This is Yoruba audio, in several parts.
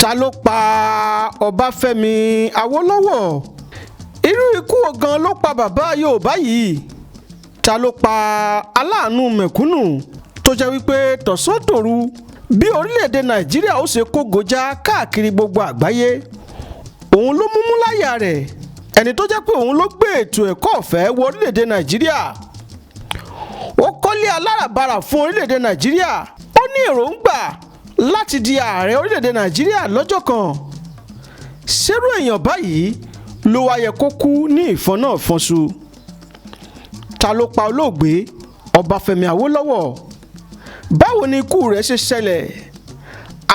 Ta ló pa Ọbáfẹ́mi Awólọ́wọ̀? Irú ikú wo gan ló pa bàbá Yorùbá yìí? Ta ló pa aláàánú mẹ̀kúnnù tó jẹ́ wípé tọ̀sán tòru bí orílẹ̀-èdè Nàìjíríà ó ṣe kógojá káàkiri gbogbo àgbáyé, òun ló múmú láyà rẹ̀, ẹni tó jẹ́ pé òun ló gbé ètò ẹ̀kọ́ ọ̀fẹ́ wọ orílẹ̀-èdè Nàìjíríà, ó kọ́lé aláràbarà fún orílẹ̀-èdè Nàìjíríà, ó ní èròǹgbà láti di ààrẹ orílẹ̀-èdè Nàìjíríà lọ́jọ́ kan. Ṣerú èèyàn báyìí ló wá yẹ kó kú ní ìfọ́nàfọ́nṣu? Ta ló pa olóògbé Ọbáfẹ́mi Awólọ́wọ̀? Báwo ni ikú rẹ̀ ṣe ṣẹlẹ̀?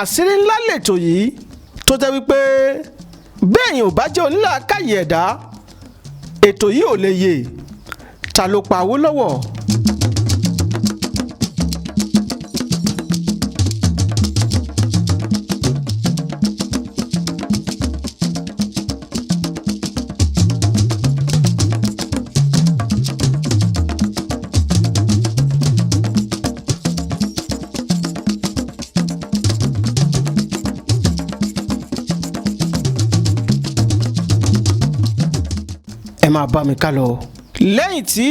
Àṣírí ńlá lètò yìí tó jẹ́ wípé bẹ́ẹ̀yìn ò bá jẹ́ onílàákàyè ẹ̀dá, ètò yìí ò lè yè. Ta ló pa Awólọ́wọ̀? Ẹ máa bá mi ká lọ. Lẹ́yìn tí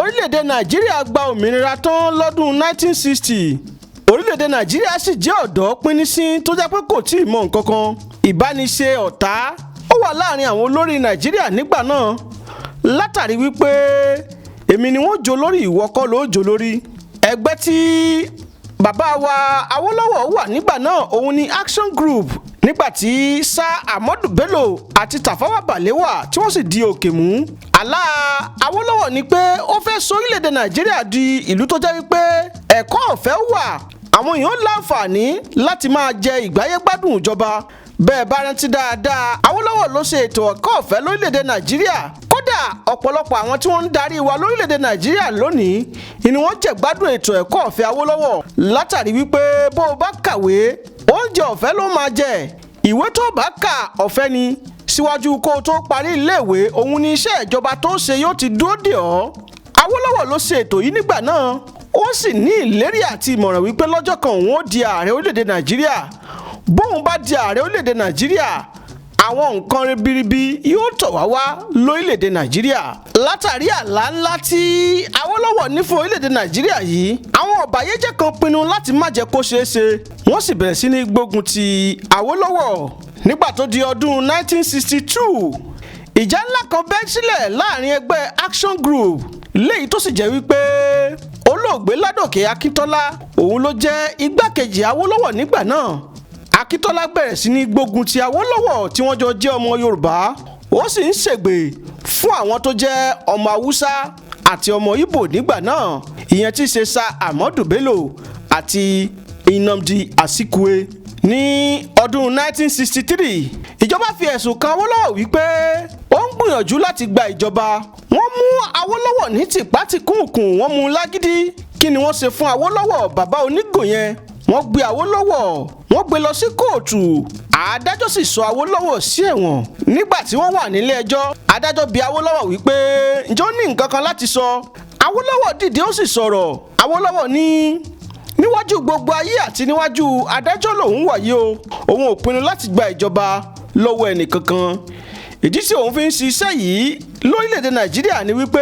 orílẹ̀-èdè Nàìjíríà gba òmìnira tán lọ́dún 1960, orílẹ̀-èdè Nàìjíríà sì jẹ́ ọ̀dọ́ pínísín tó jẹ́ pé kò tí ì mọ nǹkan kan. Ìbániṣe ọ̀tá ó wà láàrin àwọn olórí Nàìjíríà nígbà náà, látàrí wípé èmi ni wọ́n jó lórí, ìwọ kọ́ ló jó lórí. Ẹgbẹ́ tí bàbá wa Awólọ́wọ̀ wà nígbà náà, òun ni Action Group, nígbà tí Sir Ahmadu Bello àti Tafawa Balewa tí wọ́n sì di òkè mú. Àlá Awólọ́wọ̀ ni pé ó fẹ́ sọ orílẹ̀-èdè Nàìjíríà di ìlú tó jẹ́ wípé ẹ̀kọ́ ọ̀fẹ́ wà, àwọn èèyàn láǹfààní láti máa jẹ ìgbáyégbádùn ìjọba. Bẹ́ẹ̀ bá rántí dáadáa, Awólọ́wọ̀ ló ṣe ètò ẹ̀kọ́ ọ̀fẹ́ lórílẹ̀-èdè Nàìjíríà. Kódà ọ̀pọ̀lọpọ̀ àwọn tí wọ́n ń darí wa lórílẹ̀-èdè Nàìjíríà lónìí ni wọ́n jẹ̀gbádùn ètò ẹ̀kọ́ ọ̀fẹ́ Awólọ́wọ̀, látàrí wípé bó o bá kàwé, oúnjẹ ọ̀fẹ́ ló máa jẹ, ìwé tó bá kà ọ̀fẹ́ ni, síwájú kó o tó parí iléèwé, òun ni iṣẹ́ ìjọba tó ṣe yóò ti dúró dè ọ́. Awólọ́wọ̀ ló ṣe ètò yìí nígbà náà. Ó sì ní ìlérí àti ìmọ̀ràn wípé lọ́jọ́ kan òun ó di ààrẹ orílẹ̀-èdè Nàìjíríà. Bóun bá di ààrẹ orílẹ̀-èdè Nàìjíríà, àwọn nǹkan ribiribi yóò tọ̀ wá wá lórílẹ̀-èdè Nàìjíríà. Látàrí àlá ńlá tí Awólọ́wọ̀ ní fún orílẹ̀-èdè Nàìjíríà yìí, àwọn ọ̀bàyéjẹ́ kan pinnu láti má jẹ́ kó ṣeé ṣe. Wọ́n sì bẹ̀rẹ̀ sí ní gbógun ti Awólọ́wọ̀. Nígbà tó di ọdún 1962, ìjà ńlá kan bẹ́ sílẹ̀ láàrin ẹgbẹ́ Action Group, léyìí tó sì jẹ́ wípé olóògbé Ládòkè Akíntọ́lá, òun ló jẹ́ igbákejì Awólọ́wọ̀ nígbà náà. Akíntọ́lá bẹ̀rẹ̀ sí ní gbógun ti Awólọ́wọ̀ tí wọ́n jọ jẹ́ ọmọ Yorùbá, ó sì ń ṣègbè fún àwọn tó jẹ́ ọmọ Haúsá àti ọmọ Ìgbò nígbà náà, ìyẹn tí í ṣe Sir Ahmadu Bello àti Nnamdi Azikiwe. Ní ọdún 1963, ìjọba fi ẹ̀sùn kan Awólọ́wọ̀ wípé ó ń gbìyànjú láti gba ìjọba. Wọ́n mú Awólọ́wọ̀ ní tìpátìkúùkùn, wọ́n mú un lágídí. Kí ni wọ́n ṣe fún Awólọ́wọ̀ bàbá onígò yẹn? Wọ́n gbé Awólọ́wọ̀, wọ́n gbé lọ sí kóòtù. Adájọ́ sì sọ Awólọ́wọ̀ sí ẹ̀wọ̀n. Nígbà tí wọ́n wà nílé ẹjọ́, adájọ́ bi Awólọ́wọ̀ wípé ǹjẹ́ ó ní nǹkan kan láti sọ. Awólọ́wọ̀ dìde, ó sì sọ̀rọ̀. Awólọ́wọ̀ ní níwájú gbogbo ayé àti níwájú adájọ́ lòun wà yìí o, òun ò pinnu láti gba ìjọba lọ́wọ́ ẹnìkankan. Ìdí tí òun fi ń ṣiṣẹ́ yìí lórílẹ̀‐èdè Nàìjíríà ni wípé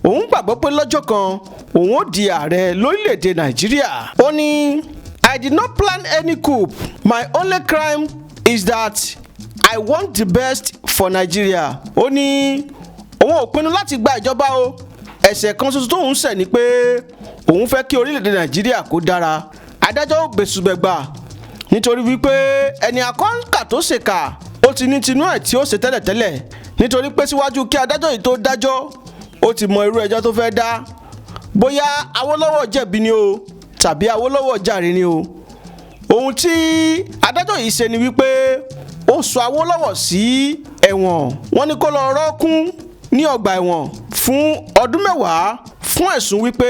òun gbàgbọ́ pé lọ́jọ́ kan òun ó di ààrẹ lórílẹ̀‐èdè Nàìjíríà. Ó ní, "I did not plan any coup. My only crime is that I want the best for Nigeria." Ó ní òun ò pinnu láti gba ìjọba o, ẹ̀ṣẹ̀ kan ṣoṣo tóun ṣẹ̀ ni pé òun fẹ́ kí orílẹ̀-èdè Nàìjíríà kó dára. Adájọ́ bẹ̀sùbẹ̀gbà, nítorí wípé ẹni akọ́ńkà tó ṣèkà, ó ti ní tinú ẹ̀ tí ó ṣe tẹ́lẹ̀tẹ́lẹ̀, nítorí pé síwájú kí adájọ́ yìí tó dájọ́, ó ti mọ irú ẹjọ́ tó fẹ́ dá, bóyá Awólọ́wọ̀ jẹ̀bi ni o tàbí Awólọ́wọ̀ jàre ni o. Ohun tí adájọ́ yìí ṣe ni wípé ó sọ Awólọ́wọ̀ sí ẹ̀wọ̀n. Wọ́n ní kó lọ rọ́ọ̀kún ní ọgbà ẹ̀wọ̀n fún ọdún 10 fún ẹ̀sùn wípé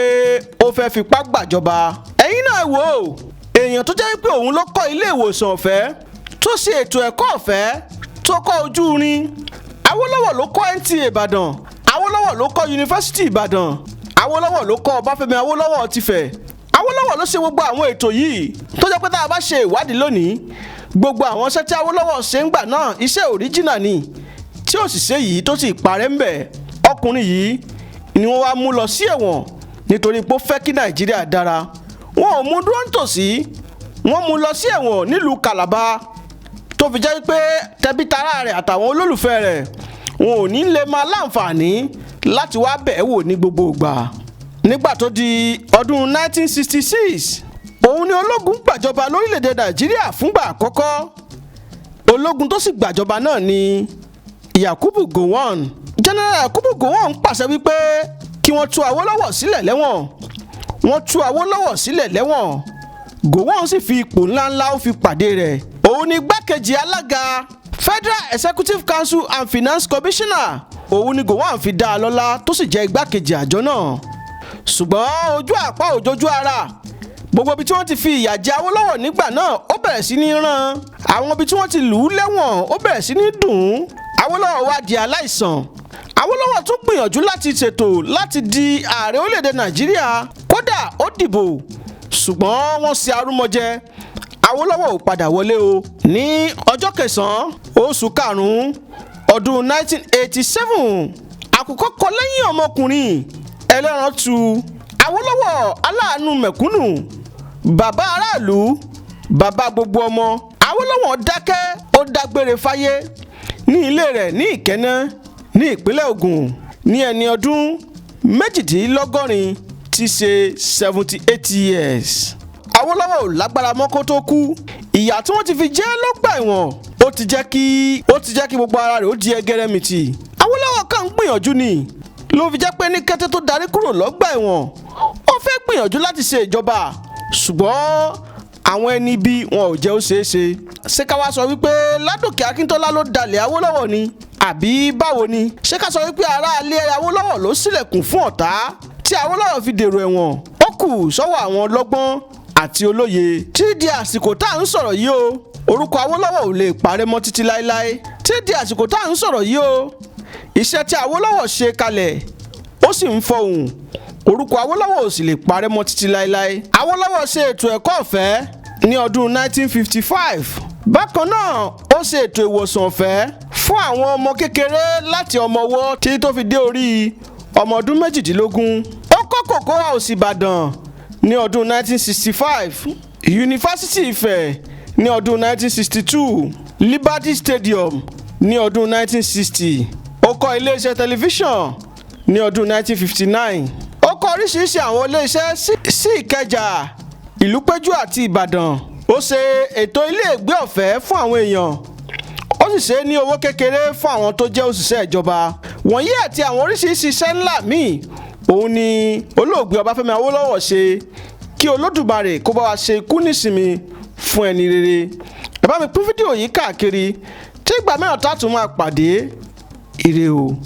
ó fẹ́ fipá gbàjọba. Ẹ̀yin náà wò ó, èèyàn tó jẹ́ wípé òun ló kọ́ ilé ìwòsàn ọ̀fẹ́, tó ṣe ètò ẹ̀kọ́ ọ̀fẹ́, tó kọ́ ojú irin. Awólọ́wọ̀ ló kọ́ NTA Ìbàdàn, Awólọ́wọ̀ ló kọ́ Yunifásitì Ìbàdàn, Awólọ́wọ̀ ló kọ́ Ọbáfẹ́mi Awólọ́wọ̀ tìfẹ̀. Awólọ́wọ̀ ló ṣe gbogbo àwọn ètò yìí tó jẹ́ pé tá a bá ṣe ìwádìí lónìí Gbogbo àwọn iṣẹ́ tí Awólọ́wọ̀ ṣe ń gbà náà, iṣẹ́ original ni, tí ó sì ṣe yìí tó sì parẹ́ ń bẹ̀. Ọkùnrin yìí ni wọ́n wá mú lọ sí ẹ̀wọ̀n nítorí pé ó fẹ́ kí Nàìjíríà dára. Wọn ò mú dúró nítòsí, wọ́n mú lọ sí ẹ̀wọ̀n nílùú Calabar, tó fi jẹ́ pé tẹbí tará rẹ̀ àtàwọn olólùfẹ́ rẹ̀, wọn ò ní lè máa láǹfààní láti wá bẹ̀ẹ́ wò ní gbogbo ìgbà. Nígbà tó di ọdún 1966, òun ni ológun gbàjọba lórílẹ̀‐èdè Nàìjíríà fúngbà àkọ́kọ́. Ológun tó sì gbàjọba náà ni Yakubu Gowon. General Yakubu Gowon pàṣẹ wípé kí wọ́n tú Awólọ́wọ̀ sílẹ̀ lẹ́wọ̀n. Wọ́n tú Awólọ́wọ̀ sílẹ̀ lẹ́wọ̀n. Gowon sì fi ipò ńláńlá, ó fi pàdé rẹ̀. Òun ni igbákejì alága Federal Executive Council and Finance Commissioner. Òun ni Gowon fi dá a lọ́lá, tó sì jẹ́ igbákejì àjọ náà. Ṣùgbọ́n ojú àpá òjòjú ara, gbogbo ibi tí wọ́n ti fi ìyà jẹ Awólọ́wọ̀ nígbà náà, ó bẹ̀rẹ̀ sí ní rán. Àwọn ibi tí wọ́n ti lù ú lẹ́wọ̀n, ó bẹ̀rẹ̀ sí ní dùn ún. Awólọ́wọ̀ wá di aláìsàn. Awólọ́wọ̀ tún gbìyànjú láti ṣètò láti di ààrẹ orílẹ̀-èdè Nàìjíríà. Kódà, ó dìbò, ṣùgbọ́n wọ́n ṣe arúmọjẹ. Awólọ́wọ̀ ò padà wọlé o. Ní ọjọ́ kẹsàn-án oṣù karùn-ún ọdún 1987, àkùkọ kọ lẹ́yìn ọmọkùnrin, ẹlẹ́ran tu. Awólọ́wọ̀, aláàánú mẹ̀kúnnù, bàbá aráàlú, bàbá gbogbo ọmọ, Awólọ́wọ̀ dákẹ́, ó dágbére fáyé ní ilé rẹ̀ ní Ìkẹ́nnẹ́ ní ìpínlẹ̀ Ògùn ní ẹni ọdún 78, tí í ṣe 78 years. Awólọ́wọ̀ ò lágbára mọ́ kó tó kú. Ìyà tí wọ́n ti fi jẹ́ lọ́gbà ẹ̀wọ̀n, ó ti jẹ́ kí gbogbo ara rẹ̀ ó di ẹgẹrẹmìtì. Awólọ́wọ̀ kàn ń gbìyànjú ni, ló fi jẹ́ pé ní kété tó darí kúrò lọ́gbà ẹ̀wọ̀n, ó fẹ́ gbìyànjú láti ṣe ìjọba, ṣùgbọ́n àwọn ẹni bí wọn ò jẹ́ ó ṣeé ṣe. Ṣé ká wá sọ wípé Ládòkè Akíntọ́lá ló dalẹ̀ Awólọ́wọ̀ ni, àbí báwo ni? Ṣé ká sọ wípé aráalé Awólọ́wọ̀ ló ṣílẹ̀kùn fún ọ̀tá tí Awólọ́wọ̀ fi dèrò ẹ̀wọ̀n? Ó kù sọ́wọ́ àwọn ọlọ́gbọ́n àti olóye. Títí di àsìkò tá à ń sọ̀rọ̀ yìí o, orúkọ Awólọ́wọ̀ ò lè parẹ́ mọ́ títí láéláé. Títí di àsìkò tá à ń sọ̀rọ̀ yìí o, iṣẹ́ tí Awólọ́wọ̀ ṣe kalẹ̀, ó sì ń fọhùn. Orúkọ Awólọ́wọ̀ ò sì lè parẹ́ mọ́ títí láéláé. Awólọ́wọ̀ ṣe ètò ẹ̀kọ́ ọ̀fẹ́ ní ọdún 1955. Bákan náà, ó ṣe ètò ìwòsàn ọ̀fẹ́ fún àwọn ọmọ kékeré láti ọmọ ọwọ́ títí tó fi dé orí ọmọ ọdún 18. Ó kọ́ Cocoa House Ìbàdàn ní ọdún 1965, Yunifásitì Ifẹ̀ ní ọdún 1962, Liberty Stadium ní ọdún 1960. Ó kọ́ iléeṣẹ́ tẹlifíṣàn ní ọdún 1959. Ó kọ́ oríṣiríṣi àwọn iléeṣẹ́ sí Ìkẹjà, Ìlúpéjú àti Ìbàdàn. Ó ṣe ètò iléègbé ọ̀fẹ́ fún àwọn èèyàn, ó sì ṣe é ní owó kékeré fún àwọn tó jẹ́ òṣìṣẹ́ ìjọba. Wọ̀nyí àti àwọn oríṣiríṣi iṣẹ́ ńlá míì, òun ni olóògbé Ọbáfẹ́mi Awólọ́wọ̀ ṣe. Kí Olódùmarè kó bá wa ṣe ikú nísinmi fún ẹni rere. Ẹ bá mi pín fídíò yìí káàkiri. Tí ìgbà mìíràn tá a tún máa pàdé, ire o.